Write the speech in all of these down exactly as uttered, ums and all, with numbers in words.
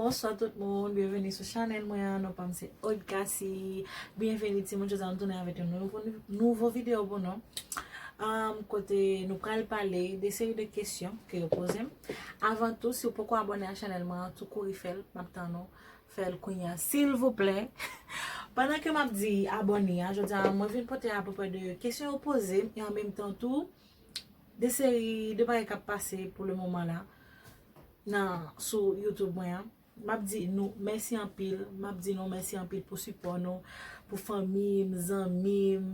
Bonswa tout moun, byenveni sou chanèl mwen an. Non pa m se Aude Cassy. Byenveni timoun, jodi a nou tounen avèk yon nouvo, nouvo videyo pou nou. Um, kote nou pral pale de seri de kesyon ke yo poze m. Avan tou, si w poko abòne a chanèl mwen an, tou kouri fè l, m ap tann ou. Fè l kounye a, silvouplè. Pandan ke m ap di abòne a, jodi a mwen vin pote apeprè de kesyon yo poze m e an menm tan tou de seri de bagay k ap pase pou le moman la nan sou YouTube mwen an. M ap di nou mèsi anpil. M ap di nou mèsi anpil pou sipò nou, pou fanmi m, zanmi m,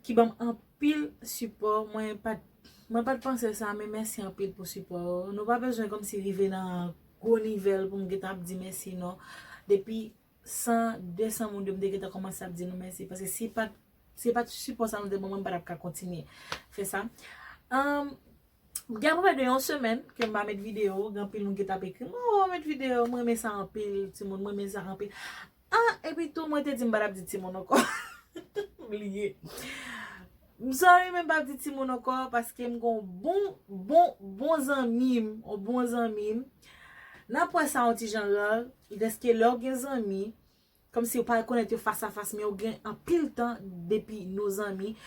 ki ban m anpil sipò. Mwen pa t, mwen pa t panse sa, men mèsi anpil pou sipò yo. Nou pa bezwen kòmsi rive nan gwo nivel pou m gentan ap di mèsi, non. Depi san, de san moun yo, m te gentan kòmanse ap di nou mèsi. Paske si pa t, si pa t sipò sa nou te ban mwen, m pa t ap ka kontinye fè sa. Um, Gen apeprè de yon semèn ke m pa met videyo, gen anpil moun ki t ap ekri m, "Oh, met videyo, m renmen sa anpil, timoun, m renmen sa anpil." Ah, epi tou, mwen te di m pa t ap di timoun ankò. M bliye. M sorry, men m p ap di timoun ankò, paske m gen yon bon, bon, bon zanmi m, yon bon zanmi m. N ap wè sa yon ti jan lòl, dèske lè w gen zanmi, kòmsi w pa rekonèt yo fas a fas, men w gen anpil tan depi nou zanmi.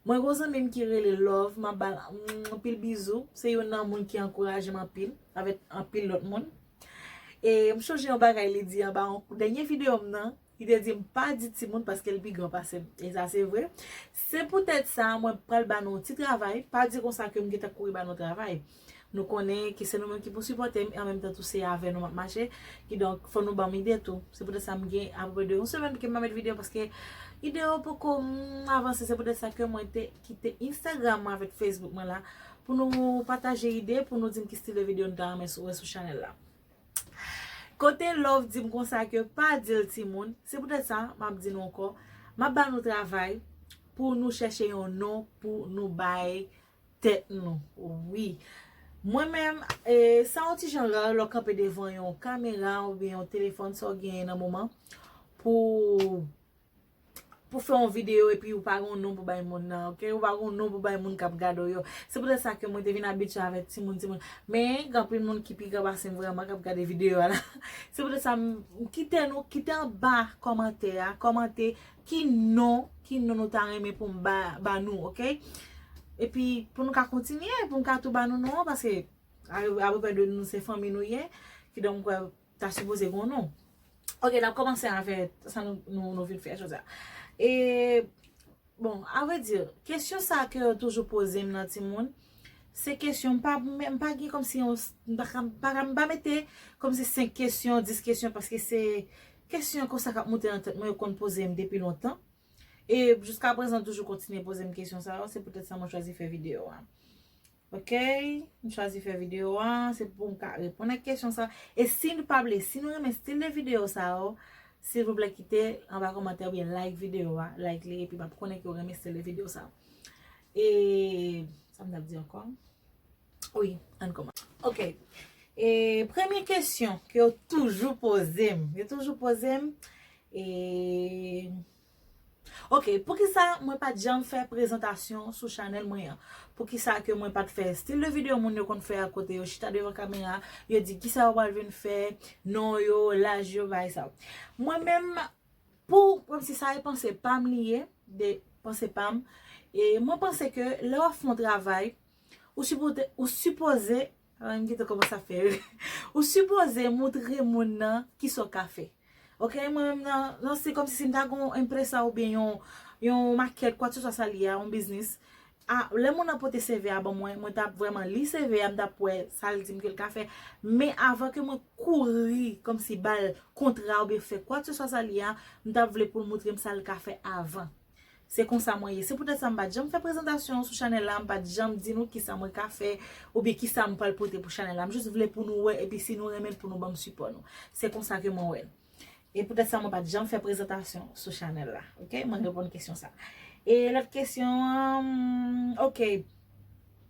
Mwen gen yon zanmi m ki rele Love, m ap ba l, mm, anpil bizou. Se youn nan moun ki ankouraje m anpil, avèk anpil lòt moun. E m sonje yon bagay li di anba yon dènye videyo m nan, li te di m pa di timoun paske l pi gran pase m. E sa se vre. Se poutèt sa, mwen pral ba nou yon ti travay. Pa di konsa ke m gentan kouri ba nou travay. Nou konnen ke se nou menm ki pou sipòte m, e an menm tan tou se avè nou m ap mache. Kidonk, fò nou ban m ide tou. Se poutèt sa m gen apeprè de yon semèn ke m pa met videyo, paske ide yo poko, mm, avanse. Se poutèt sa ke mwen te kite Instagram mwen avèk Facebook mwen la pou nou pataje ide, pou nou di m ki stil de videyo nou ta renmen sou, wè sou chanèl la. Kote Love di m konsa ke pa di l timoun, se poutèt sa, m ap di nou ankò, m ap ba nou travay pou nou chèche yon non pou nou bay tèt nou. Wi. Mwen menm, e, sa yon ti jan rare lè w kanpe devan yon kamera oubyen yon telefòn, sa w genyen nan moman, pou, pou fè yon videyo epi ou pa gen yon non pou bay moun nan, oke? Ou pa gen yon non pou bay moun k ap gade w yo. Se poutèt sa ke mwen te vin abitye avèk timoun, timoun. Men, gen anpil moun ki pi gran pase m vrèman k ap gade videyo a la. Se poutèt sa, m, m kite nou, kite anba kòmantè a, kòmante ki non, ki non nou ta renmen pou m ba, ba nou, oke? Epi, pou nou ka kontinye, pou m ka tou ba nou non an, paske a, apeprè de nou se fanmi nou ye, kidonk m kwè ta sipoze gen yon non. Oke, n ap kòmanse avèk sa nou, nou, nou vin fè jodi a. E, bon, a vrè di, kesyon sa ke yo toujou poze m nan timoun, se kesyon, m pa, m pa gen kòmsi yon, m pa, m pa, m pa mete kòmsi senk kesyon, dis kesyon, paske se kesyon konsa k ap monte nan tèt mwen, yo konn poze m depi lontan. E jiska prezan, toujou kontinye poze m kesyon sa yo, se poutèt sa mwen chwazi fè videyo a. Oke, m chwazi fè videyo a, se pou m ka reponn ak kesyon sa. E si nou pa vle, si nou renmen stil de videyo sa yo, silvouplè kite anba kòmantè oubyen like videyo a, like li, epi m ap konnen ke w renmen stil de videyo sa yo. E sa m t ap di ankò? Wi, ann kòmanse. Oke. E premye kesyon ke yo toujou poze m, yo toujou poze m, e, oke, poukisa mwen pa t janm fè prezantasyon sou chanèl mwen an? Poukisa ke mwen pa t fè stil de videyo moun yo konn fè a kote yo chita devan kamera, yo di kisa yo pral vin fè, non yo, laj yo, bagay sa yo? Mwen menm, pou, kòmsi sa e panse pa m li ye, de panse pa m, e mwen panse ke lè w ap fè yon travay, ou sipoze, ou sipoze, ah, m gentan kòmanse ap fè, ou sipoze moutre moun nan kisa w ka fè. Oke, mwen menm nan, nan, se kòmsi si m ta gen yon empresa oubyen yon, yon makèt, kwakseswa sa li a, yon biznis, a, lè moun nan pote C V a ban mwen, mwen t ap vrèman li C V a, m t ap wè sa l di m ke l ka fè. Men avan ke mwen kouri, kòmsi ba l kontra oubyen fè kwakseswa sa li a, m t ap vle pou l moutre m sa l ka fè avan. Se konsa mwen ye. Se poutèt sa m pa t janm fè prezantasyon sou chanèl la, m pa t janm di nou kisa mwen ka fè, oubyen kisa m pral pote pou chanèl la. M jis vle pou nou wè, epi si nou renmen l, pou nou ban m sipò nou. Se konsa ke mwen wè l. E poutèt sa mwen pa t janm fè prezantasyon sou chanèl la. Oke? Mwen reponn kesyon sa. E lòt kesyon an, oke.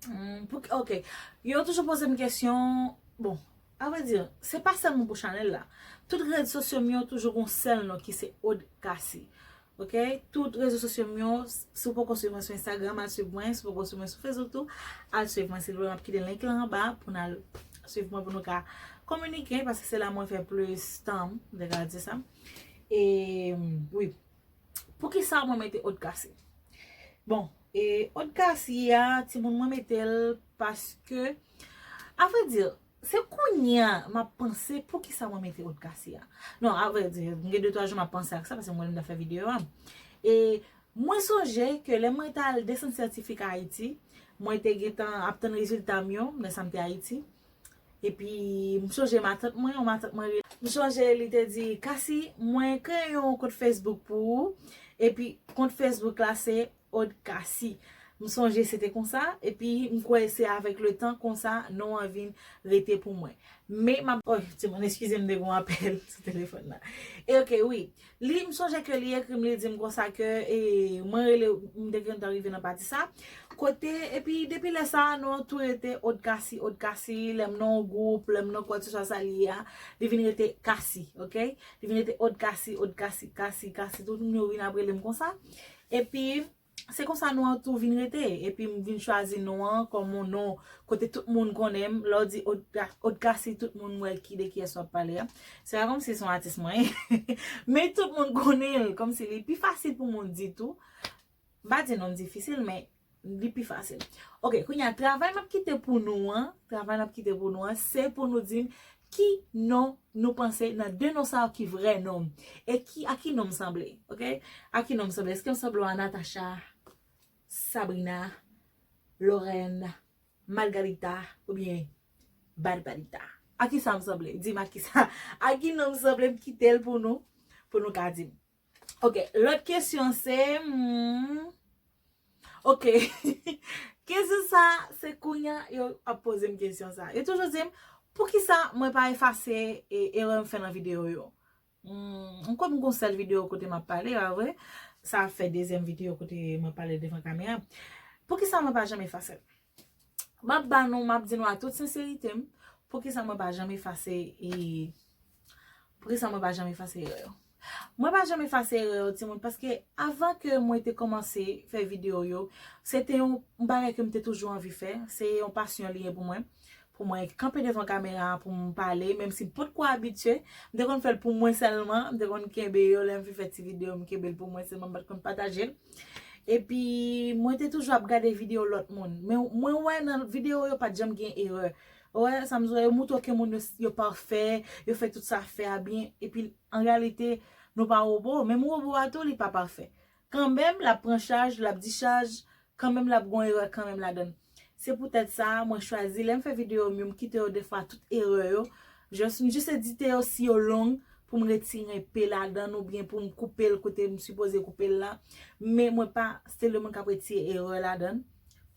Hmm, pou, oke. Yo toujou poze m kesyon, bon, a vrè di, se pa sèlman pou chanèl la. Tout rezo sosyo m yo toujou gon sèl non ki se Aude Cassy. Oke? Tout rezo sosyo m yo, si w poko swiv mwen sou Instagram, al swiv mwen, si w poko swiv mwen sou Facebook tou, al swiv mwen, silvouplè, m ap kite link lan anba pou n al Swiv mwen pou nou ka kominike, paske se la mwen fè plis tan, m te ka di sa. E, wi. Poukisa mwen mete Odkasi? Bon, e Odkasi a, timoun, mwen mete l paske, a vrè di, se kounye a m ap panse poukisa mwen mete Odkasi a. Non, a vrè di, m gen de twa jou m ap panse ak sa, paske mwen menm m t ap fè videyo a. E mwen sonje ke lè mwen t al desann sètifika Ayiti, mwen te gentan ap tann rezilta m yo, lè sa m te Ayiti. Epi, m sonje matant mwen, yon matant mwen rele. M sonje li te di, Kasi, mwen kreye yon kont Facebook pou ou. Epi, kont Facebook la se Odkasi. M sonje se te konsa. Epi, m kwè se avèk le tan konsa, non an vin rete pou mwen. Men, m ap, oh, timoun, eskize m, m te gen yon apèl sou telefòn nan. E oke, wi. Li, m sonje ke li ekri m, li di m konsa ke, e, mwen rele, m te gentan rive nan pati sa. Kote, epi depi lè sa, non an tou rete Odkasi, Odkasi, lè m nan yon gwoup, lè m nan kwè se swa sa li ye a, li vin rete Kasi, oke? Li vin rete Odkasi, Odkasi, Kasi, Kasi, tout moun yo vin ap rele m konsa. Epi, se konsa non an tou vin rete. Epi m vin chwazi non an kòm yon non kote tout moun konnen m. Lè w di Odka-, Odkasi, tout moun wè ki, de kiyès w ap pale a. Se pa kòmsi se yon atis mwen ye. Men tout moun konnen l, kòmsi li pi fasil pou moun di tou. M pa di non m difisil, men li pi fasil. Oke, kounye a, travay m ap kite pou nou an, travay m ap kite pou nou an, se pou nou di m ki non nou panse nan de non sa yo ki vrè non m. E ki, a ki non m sanble, oke? A ki non m sanble? Èske m sanble a Natacha, Sabrina, Lorraine, Margarita, oubyen Barbarita? A ki sa m sanble? Di m a ki sa. A ki non m sanble, m kite l pou nou, pou nou ka di m. Oke, lòt kesyon se, hmm, oke. Kesyon sa, se kounye a yo ap poze m kesyon sa. Yo toujou di m, poukisa mwen pa efase, e, erè m fè nan videyo yo? Hmm, m kwè m gon sèl videyo kote m ap pale, pa vre? Sa ap fè dezyèm videyo kote mwen pale devan kamera. Poukisa mwen pa janm efase l? M ap ba nou, m ap di nou a tout senserite m, poukisa mwen pa janm efase, e, poukisa mwen pa janm efase erè yo. Mwen pa janm efase erè yo, timoun, paske avan ke mwen te kòmanse fè videyo yo, se te yon bagay ke m te toujou anvi fè, se yon pasyon li ye pou mwen. Pou mwen kanpe devan kamera a pou m pale, menm si m potko abitye, m te konn fè l pou mwen sèlman, m te konn kenbe yo, lè m fin fè ti videyo, m kenbe l pou mwen sèlman, m pa t konn pataje l. Epi, mwen te toujou ap gade videyo lòt moun. Men mwen wè nan videyo yo pa t janm gen erè. Ou wè sa m di w, yo montre ke moun yo, yo pafè, yo fè tout sa fè a byen. Epi, an reyalite, nou pa wobo. Menm wobo a tou, li pa pafè. Kanmenm, l ap pran chaj, l ap dichaj, kanmenm, l ap gon erè kanmenm ladan l. Se poutèt sa, mwen chwazi, lè m fè videyo m yo, m kite yo defwa tout erè yo. Jis, m jis edite yo si yo long, pou m retire P ladan l oubyen pou m koupe l kote m sipoze koupe l la. Men mwen pa se le moun k ap retire erè ladan l.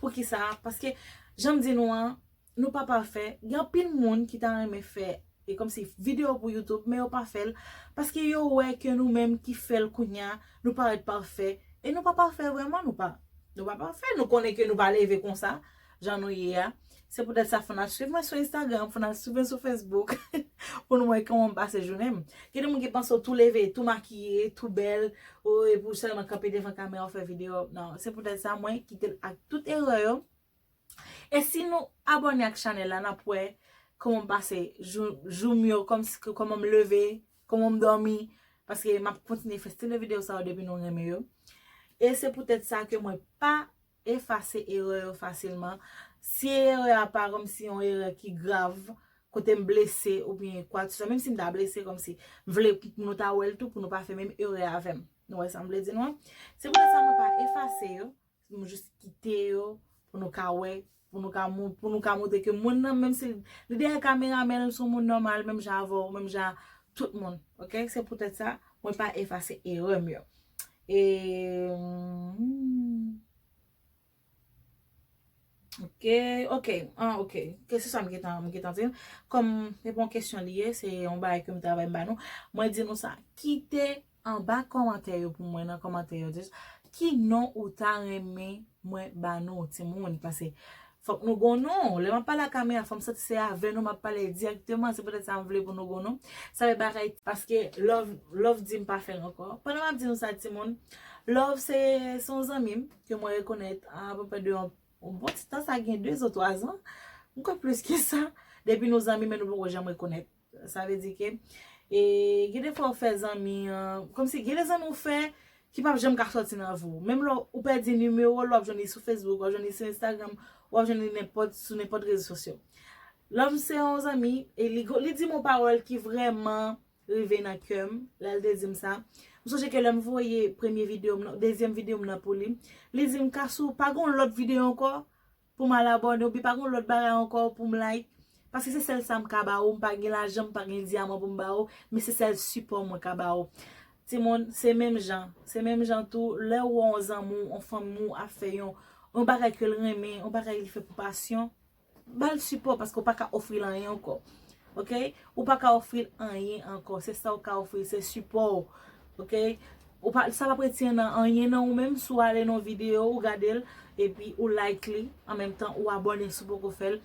Poukisa? Paske, jan m di nou an, nou pa pafè. Gen anpil moun ki ta renmen fè, e kòmsi videyo pou YouTube, men yo pa fè l. Paske yo wè ke nou menm ki fè l kounye a, nou parèt pafè. E nou pa pafè vrèman, nou pa. Nou pa pafè, nou konnen ke nou pa leve konsa, jan nou ye a. Se poutèt sa, fò n al swiv mwen sou Instagram, fò n al swiv mwen sou Facebook, pou nou wè kòman m pase jounen m. Gen de moun ki panse w tou leve, tou makiye, tou bèl, o, epi w sèlman kanpe devan kamera w fè videyo. Non, se poutèt sa, mwen kite l ak tout erè yo. E si nou abòne ak chanèl la, n ap wè kòman m pase jou, jou m yo, kòman, kòman m leve, kòman m dòmi, paske m ap kontinye fè stil de videyo sa yo depi nou renmen yo. E se poutèt sa ke mwen pa efase erè yo fasilman. Si erè a pa kòmsi yon erè ki grav, kote m blese oubyen kwa, tout sa, menm si m ta blese, kòmsi m vle pou nou ta wè l tou, pou nou pa fè menm erè avè m. Nou wè sa m vle di nou an? Se poutèt sa mwen pa efase yo, m jis kite yo pou nou ka wè, pou nou ka mou-, pou nou ka montre ke moun nan, menm si li dèyè kamera, men l se yon moun nòmal, menm jan avè w, menm jan tout moun. Oke? Se poutèt sa, mwen pa efase erè m yo. E, hmm, oke, oke, ah, oke. Ke se sa m gentan, m gentan di. Kòm se pa yon kesyon li ye, se yon bagay ke m travay m ba nou. Mwen di nou sa, kite anba kòmantè yo pou mwen, nan kòmantè yo, di ki non ou ta renmen mwen ba nou, timoun, paske fòk nou gon non. Lè m ap pale ak kamera, fò m santi se avè nou m ap pale dirèkteman, se poutèt sa m vle pou nou gon non. Sa vle bagay, paske Love, Love di m pa fè l ankò. Pandan m ap di nou sa, timoun, Love se, se yon zanmi m ke mwen rekonèt apeprè de yon, yon bon ti tan, sa gen de zan, twa zan. M kwè plis ke sa. Depi nou zanmi, men nou poko janm rekonèt. Sa vle di ke, e, gen de fwa ou fè zanmi an, kòmsi gen de zanmi ou fè ki p ap janm ka sòti nan vi w. Menm lè ou pèdi nimewo l, w ap jwenn li sou Facebook, w ap jwenn li sou Instagram, w ap jwenn li nenpòt, sou nenpòt rezo sosyo. Lòm se yon zanmi, e li, li di m yon pawòl ki vrèman rive nan kè m, lè l te di m sa. M sonje ke lè m voye premye videyo m nan, dezyèm videyo m nan pou li, li di m, Kasou, pa gen yon lòt videyo ankò pou m al abòne, oubyen pa gen yon lòt bagay ankò pou m like. Paske se sèl sa m ka ba ou, m pa gen lajan, m pa gen dyaman pou m ba ou, men se sèl sipò mwen ka ba ou. Timoun, se menm jan, se menm jan tou, lè ou wè yon zanmi w, yon fanmi w ap fè yon, yon bagay ke l renmen, yon bagay li fè pou pasyon, ba l sipò, paske ou pa ka ofri l anyen ankò. Oke? Ou pa ka ofri l anyen ankò. Se sa ou ka ofri, se sipò w. Oke? Ou pa, sa p ap retire nan anyen nan ou menm si w ale nan yon videyo, ou gade l, epi ou like li, an menm tan ou abòne si w poko fè l.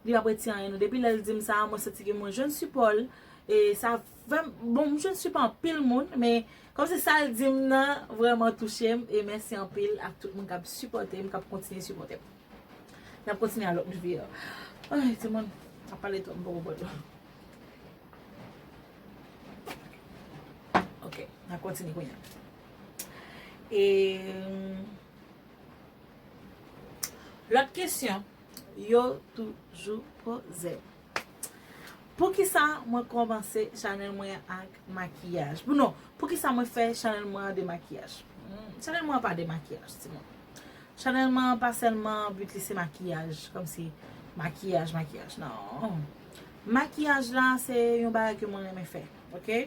Li p ap retire anyen nan. Depi lè l di m sa, mwen santi ke mwen jwenn sipò l. E sa fè m, bon, m jwenn sipò anpil moun, men kòmsi sa l di m nan vrèman touche m. E mèsi anpil ak tout moun k ap sipòte m, k ap kontinye sipòte m. N ap kontinye a lòt videyo. Ay, timoun, ap pale twòp, m poko bwè dlo. Ok, n ap kontinye kounye a. E lòt kesyon yo toujou poze m. Poukisa mwen kòmanse chanèl mwen ak makiyaj? Pou non, poukisa mwen fè chanèl mwen an de makiyaj? Hmm, chanèl mwen an pa de makiyaj, timoun. Chanèl mwen an pa sèlman but li se makiyaj, kòmsi makiyaj, makiyaj, non. Makiyaj la se yon bagay ke mwen renmen fè, oke?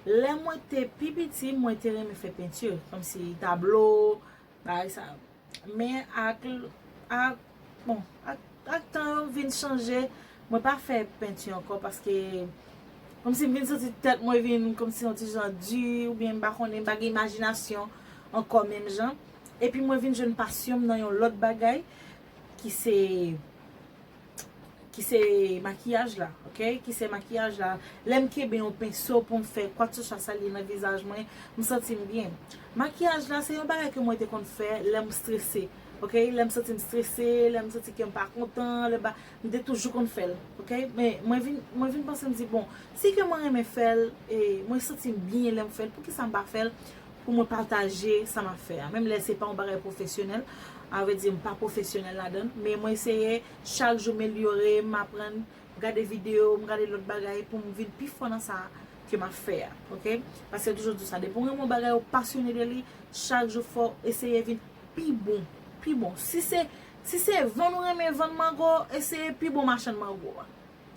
Lè mwen te pi piti, mwen te renmen fè penti, kòmsi tablo, bagay sa yo. Men ak, ak, bon, ak, ak tan yo vin chanje, mwen pa fè penti ankò paske kòmsi m vin santi tèt mwen vin kòmsi yon ti jan di, oubyen m pa konnen, m pa gen imajinasyon ankò menm jan. Epi mwen vin jwenn pasyon m nan yon lòt bagay ki se, ki se makiyaj la, oke? Ki se makiyaj la. Lè m kenbe yon penso pou m fè kwakseswa sa l ye nan vizaj mwen, m santi m byen. Makiyaj la se yon bagay ke mwen te konn fè lè m strese, oke? Lè m santi m strese, lè m santi ke m pa kontan, lè m pa, m te toujou konn fè l, oke? Men mwen vin, mwen vin panse, m di, bon, si ke mwen renmen fè l, e mwen santi m byen lè m fè l, poukisa m pa fè l pou mwen pataje sa m ap fè a? Menm lè se pa yon bagay pwofesyonèl, a vrè di, m pa pwofesyonèl ladan l, men mwen eseye chak jou melyore, m aprann, m gade videyo, m gade lòt bagay pou m vin pi fò nan sa ke m ap fè a, oke? Paske yo toujou di sa, depi w renmen yon bagay, ou pasyone de li, chak jou fò w eseye vin pi bon, pi bon. Si se, si se vann ou renmen vann mango, eseye pi bon machann mango a.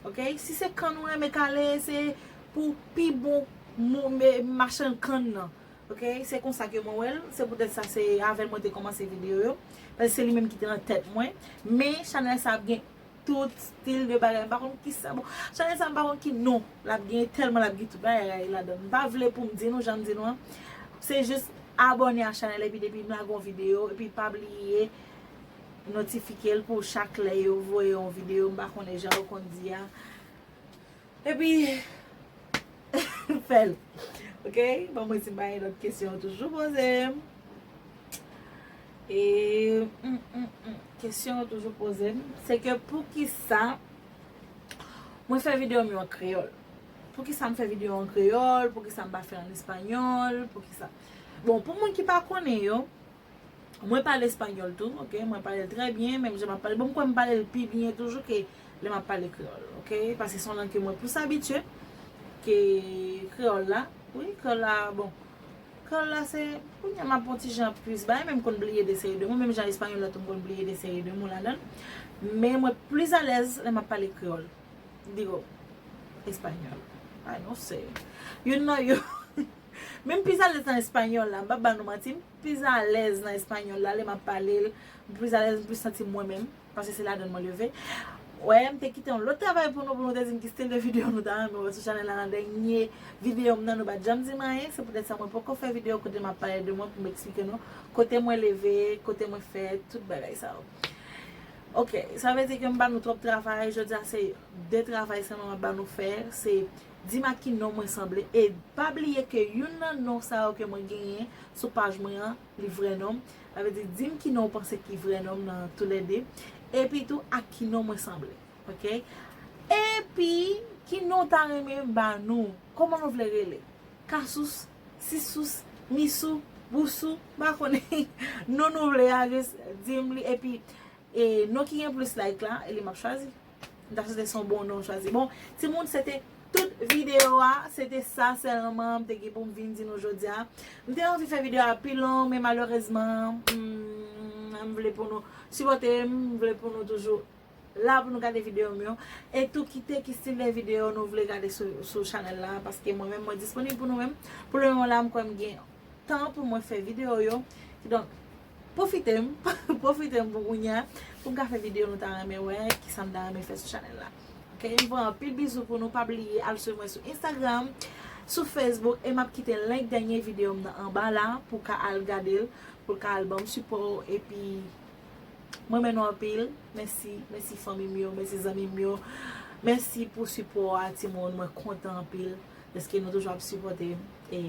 Oke? Si se kann ou renmen kale, eseye pou pi bon mo-, me-, machann kann nan. Oke? Se konsa ke mwen wè l. Se poutèt sa, se avè l mwen te kòmanse videyo yo. Paske se li menm ki te nan tèt mwen. Men chanèl sa ap gen tout stil de bagay. M pa konn kisa. Bon, chanèl sa m pa konn ki non l ap gen, tèlman l ap gen tout bagay ladan l. M pa vle pou m di nou jan m di nou an. Se jis abòne a chanèl epi depi m lage yon videyo, epi pa bliye notifike l pou chak lè yo voye yon videyo, m pa konnen jan yo konn di a. Epi, fè l. Oke? Ban mwen si m pa gen lòt kesyon yo toujou poze m. E, mm, mm, mm, kesyon yo toujou poze m, se ke poukisa mwen fè videyo m yo an kreyòl? Poukisa m fè videyo an kreyòl? Poukisa m pa fè an espanyòl? Poukisa? Bon, pou moun ki pa konnen yo, mwen pale espanyòl tou, oke? Mwen pale l trè byen, menm jan m ap pale. Bon, m kwè m pale l pi byen toujou ke lè m ap pale kreyòl, oke? Paske se yon lang ke mwen plis abitye ke kreyòl la. Wi, kreyòl la, bon. Kreyòl la, se, kounye a m ap yon ti jan plis bay, men m konn bliye de seri de mo, menm jan espanyòl la tou, m konn bliye de seri de mo ladan l. Men mwen plis alèz lè m ap pale kreyòl. Digo, espanyòl. Ay, non, se youn nan yo. Men m plis alèz nan espanyòl la, m p ap ba nou manti, m plis alèz nan espanyòl la, lè m ap pale l, m plis alèz, m plis santi m mwen menm, paske se ladan l mwen leve. Wè, m te kite yon lòt travay pou nou, pou nou te di m ki stil de videyo nou ta renmen wè sou chanèl la nan dènye videyo m nan, nou pa t janm di m anyen, se poutèt sa mwen poko fè videyo kote m ap pale de mwen pou m eksplike nou kote mwen leve, kote mwen fè, tout bagay sa yo. Oke, sa vle di ke m ba nou twòp travay, jodi a se de travay sèlman m ap ba nou fè, se di m ak ki non mwen sanble. E pa bliye ke youn nan non sa yo ke mwen genyen sou paj mwen an, li vrè non m. Sa vle di, di m ki non w panse ki vrè non m nan toulède. Epi tou, ak ki non mwen sanble. Oke? E Epi, ki non w ta renmen m ba nou? Kòman nou vle rele? Kasous, Sisous, Misou, Bousou, m pa konnen non nou vle a, just di m li. Epi, e, non ki gen plis like la, e li m ap chwazi. M ta swete se yon bon non w chwazi. Bon, timoun, se te tout videyo a, se te sa sèlman m te gen pou m vin di nou jodi a. M te anvi fè videyo a pi long, men malerezman, hmm, m vle pou nou sipòte m, m vle pou nou toujou la pou nou gade videyo m yo. E tou kite ki stil de videyo nou vle gade sou, sou chanèl la, paske mwen menm mwen disponib pou nou menm. Pou le moman la, m kwè m gen tan pou mwen fè videyo yo. Kidonk, pwofite m, pwofite m pou kounye a, pou m ka fè videyo nou ta renmen wè, ki sa m ta renmen fè sou chanèl la. Ok, m voye anpil bizou pou nou, pa bliye al swiv mwen sou Instagram, sou Facebook, e m ap kite link dènye videyo m nan anba la, pou w ka al gade l, pou w ka al ban m sipò, epi mwen renmen nou anpil. Mèsi, mèsi fanmi m yo, mèsi zanmi m yo. Mèsi pou sipò a, timoun. Mwen kontan anpil dèske nou toujou ap sipòte m. E